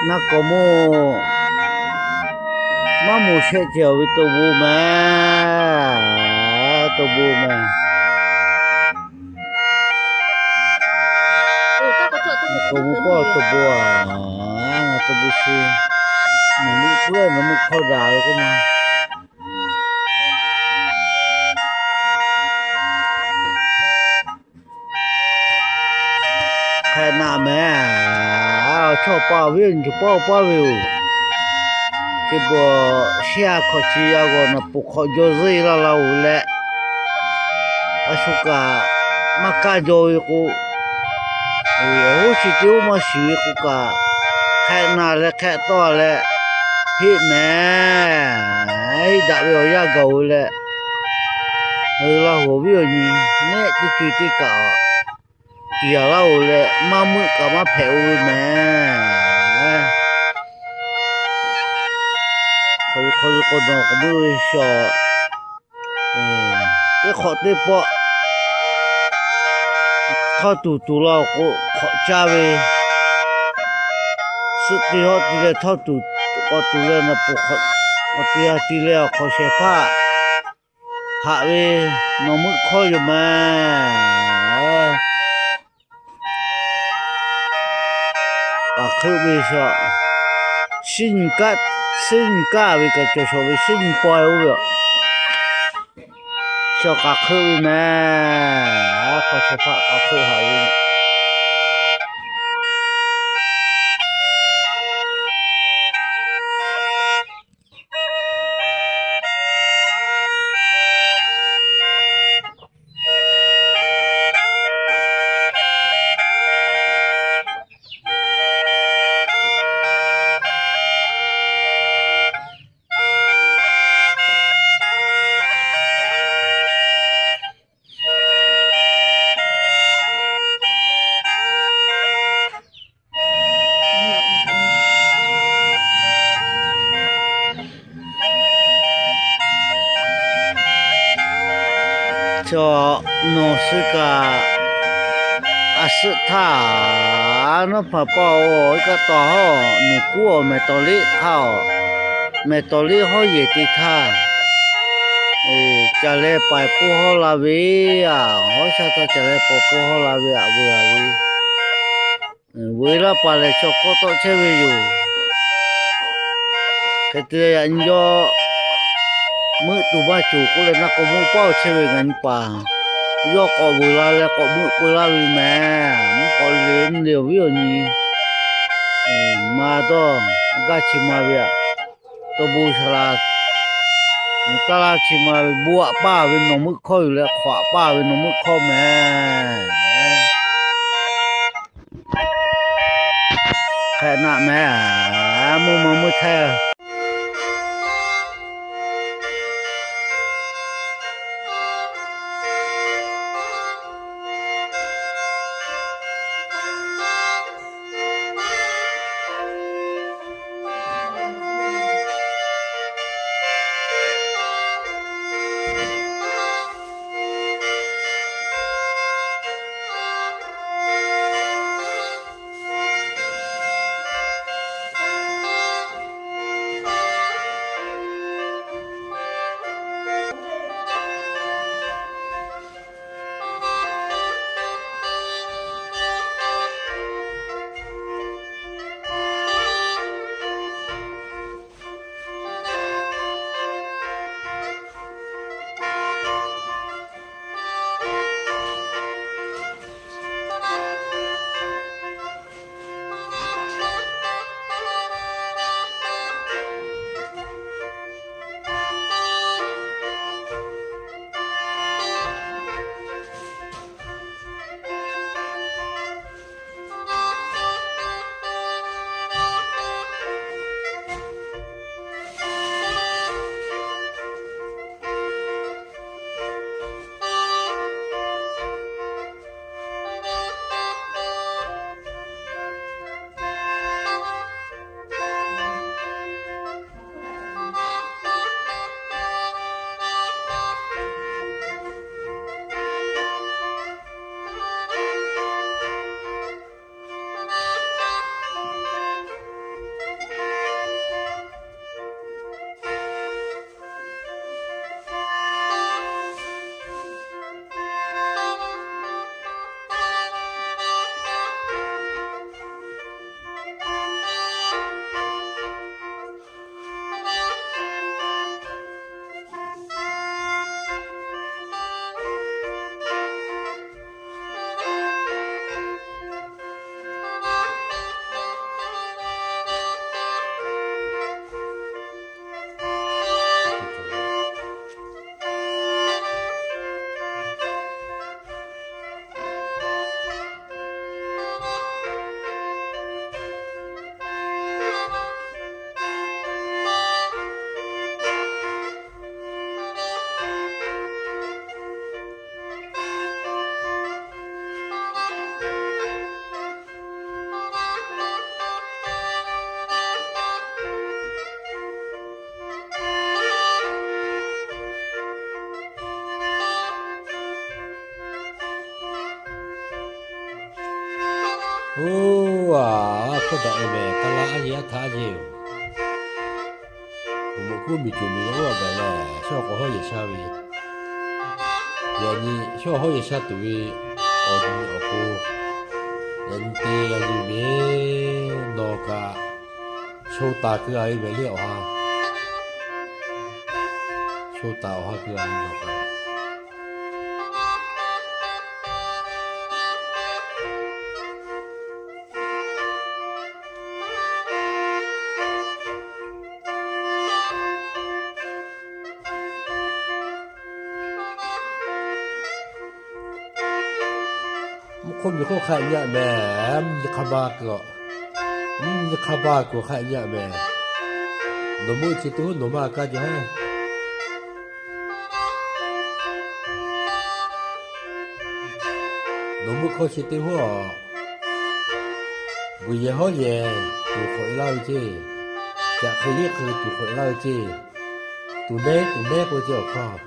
Naˆ k'awꞈ moˇ, maˇ moˍ shehˆ ceh ve to bon meh, to bon meh. K'awꞈ moˇ pawˆ to bon a, ngaˬ to bon shu, nawˬ meuˆ puiˉ nawˬ meuˆ hkawˇ daꞈ ve k'oˆ ma. Hk'e naˆ meh, chaw pa viˉ nyi paˇ paˇ ve yoˬ. Teˇ pawˆ shehˆ a hkawꞈ chi a g'awˬ naˬ poˬ hk'awꞈ jaw zeˇ laˇ laˇ-oˬ leh, a shu kaꞈ maˇ kaˇ jaw ve k'o, awˬ hoˉ chi teˇ oˇ maˇ shiˍ ve k'o kaꞈ, hk'e naˆ leh hk'e tawˇ leh heˆ meh. Heˆ daꞈ ve awˬ yanˇ gaˬ-oˬ leh, Laˇ huˍ awˬ viˉ awˬ nyi nehˆ teˇ co teˇ kaꞈ tiˍ a laˇ-oˬ leh, maˇ meuˆ kaꞈ maˇ hpehꞈ-o ve meh. Hk'aw lo k'awꞈ nawˬ k'awꞈ meuˆ ve shawˍ, teˇ hk'awꞈ teˇ pawˆ htawˇ tuˬ tuˬ la awˬ k'o hk'awꞈ caˇ ve, suhˆ te hawˆ te leh htawˇ tuˬ k'awꞈ tuˬ leh naˬ poˬ k'awꞈ te a te leh awˬ hk'awꞈ shehˍ hpaˇ haꞈ ve nawˬ meuˆ hkawˇ yoˬ meh. K'aˬ hk'euˆ ve shaw, shiˉ nyi kaˆ, shiˉ nyi kaˆ ve kaꞈ cawˬ shawˍ ve shiˉ nyi paw-e oˇ ve aˬ. Shaw k'aˬ hk'euˆ ve meh, a hk'aw shehˍ hpaˇ k'aˬ hk'euˆ haꞈ ve Chaw, nawˬ suh kaꞈ a suhˆ htaˇ, nawˉ hpaˍ paˆ-oˬ, iˉ kaˆ taw hawˉ, nawˬ kuˉ awˬ mehˍ tawˍ liˇ hk'aˇ-oˬ, mehˍ tawˍ liˇ hawˉ yehˬ te htaˇ, caˬ leh paiˍ pawˇ hawˉ la ve, a, hawˉ shaˉ htaˇ caˬ leh pawˍ pawˇ hawˉ la ve aꞈ veuˬ a ve. Veuˬ laˇ paˍ lehˬ chaw kawˆ tawˆ chehˇ ve yoˬ. Hk'e te leh yaꞈ nyi yawˇ meuˆ tuˬ maˇ cawˬ k'oˆ leh naˆ k'awꞈ meuˆ paˇ-oˬ chehˇ ve ngaˬ nyi paˍ, yawˇ k'awꞈ veuˬ la leh k'awꞈ meuˆ peu laˇ ve meh. Mvuhˇ k'awꞈ le mvuhˇ le awˬ viˉ awˬ nyi, ma dawˇ gaˇ chi ma ve aꞈ, to bon shaˍ laꞈ, taˇ laˇ chi ma ve bon aꞈ paˇ ve nawˬ meuˆ hkawˇ yoˬ leh hk'awꞈ aꞈ paˇ ve nawˬ meuˆ hkawˇ meh. Hk'e naˆ meh, mvuhˇ ma mvuhˇ htaˇ Oˇ, a hkawˇ daꞈ e mehˍ, taˇ laˇ aˉ yehˬ aˉ htaˇ aˉ yehˬ yoˬ. Awˬ moˍ kuˉ miˬ cuˬ miˬ lo oˇ a gaˬ lehˬ, shawˉ k'awꞈ hawˉ yehˬ sha ve, yaꞈ nyi shawˉ hawˉ yehˬ sha tuˬ ve awˬ nyi awˬ pon, yaꞈ nyi te g'a nyi ve, nawˬ kaꞈ sho taˍ keu a ve mehˍ le awˬ ha. Sho taˍ awˬ ha keu a ve nawˬ kaꞈ. Mvuhˇ hk'oˆ miˬ hk'oˆ hk'a nyi a mehˍ, mvuhˇ nyi hk'a ba kuiˬ, mvuhˇ nyi hk'a ba kuiˬ hk'a nyi a mehˍ. Nawˬ meuˆ chi teˇ huˉ nawˬ maˇ kaˇ jaw heˉ. Nawˬ meuˆ hkawˇ chi teˇ huˉ a, buˬ yehˬ hawˉ yehˬ tuˬ hk'awꞈ e laˇ ve ceˇ, caꞈ hk'e liˇ hk'e tuˬ hk'awꞈ e laˇ ve ceˇ, tuˬ nehˉ tuˬ nehˉ k'oˆ ve ceˇ awˬ hkawˇ.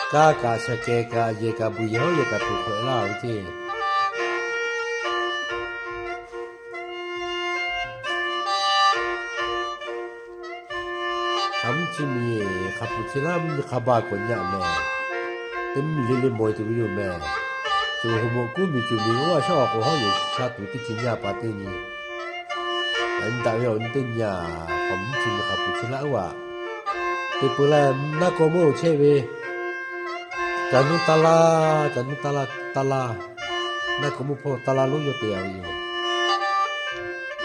Kaˇ kaꞈ shaˍ kehˬ kaꞈ yehˬ kaꞈ buˬ yehˬ hawˉ yehˬ kaꞈ tuˬ hk'awꞈ e laˇ ve ceˇ. Hk'aˬ mvuhˇ chi miˬ hk'aˬ hpu chi laˇ mvuhˇ nyi hk'a ba kuiˬ nyi a mehˍ. Teˇ mvuhˇ miˬ le le mawˬ e tuˬ ve yoˬ mehˍ. Cuˬ hoꞈ moꞈ kuˉ miˬ cuˬ miˬ oˇ a shawˉ a k'awꞈ hawˉ yehˬ sha tuˬ teˇ ceuˬ nyi a pa teˇ nyi. Aˬ nyi daꞈ ve awˬ nyi teˇ nyi a, hk'aˬ mvuhˇ chi miˬ hk'aˬ hpu chi laˇ oˇ a. Te peu laˇ naˇ kaw meuˇ chehˇ ve, caˬ nuˇ taˇ laˇ, caˬ nuˇ taˇ laˇ, taˇ laˇ, naˇ kaw meuˇ hpawˇ taˇ laˇ lonˉ yawˇ te a ve yoˬ.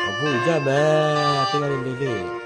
Awˬ bon uiˍ jaˇ mehˍ, teˇ g'aˇ le le le.